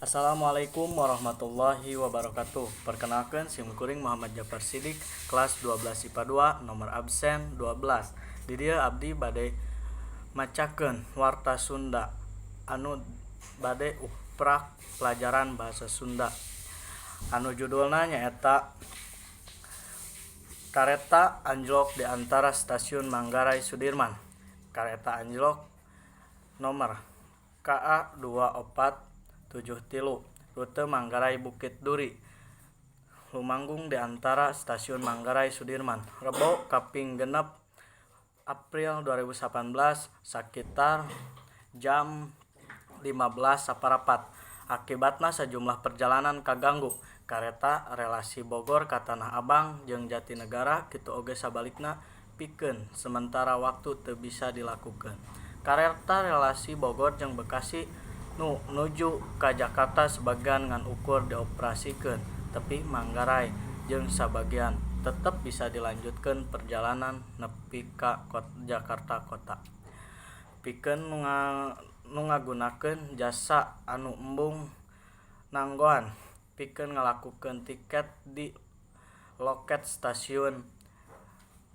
Assalamualaikum warahmatullahi wabarakatuh. Perkenalkan, sim kuring Muhammad Japar Sidik, kelas 12 IPA 2, nomor absen 12. Di dieu abdi bade macakeun warta Sunda anu bade uprak pelajaran bahasa Sunda. Anu judulna nyaeta Kareta Anjlok di antara Stasiun Manggarai Sudirman. Kareta anjlok nomor KA 2473 rute Manggarai Bukit Duri lumanggung di antara Stasiun Manggarai Sudirman Rebo kaping 6 April 2018 sakitar jam 15.15. Akibatna, sajumlah perjalanan kaganggu. Kareta relasi Bogor ka Tanah Abang jeung Jatinegara, kitu oge sabalikna, pikeun sementara waktu teu bisa dilakukeun. Kareta relasi Bogor jeung Bekasi nu nuju ka Jakarta sebagian ngan ukur dioperasikeun tepi Manggarai jeung sabagian tetep bisa dilanjutkeun perjalanan nepi ka Jakarta Kota. Pikeun nu ngagunakeun jasa anu embung nanggoan pikeun ngalakukeun tiket di loket stasiun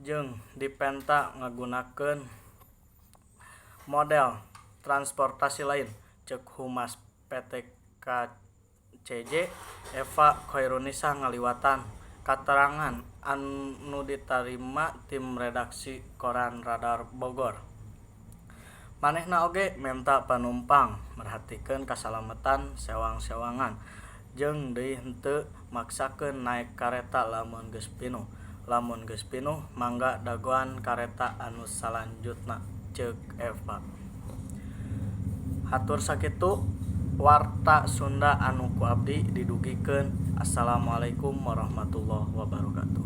jeung dipenta ngagunakeun model transportasi lain, ceuk Humas PT KCJ Eva Khoirunisa ngaliwatan katerangan anu ditarima tim redaksi Koran Radar Bogor. Manehna oge menta panumpang merhatikeun kasalametan sewang-sewangan jeung deui henteu maksakeun naek kareta lamun geus pinuh. "Lamun geus pinuh, mangga dagoan kareta anu salanjutna," ceuk Eva. Hatur, sakitu warta Sunda anu ku abdi didugikeun. Assalamualaikum warahmatullahi wabarakatuh.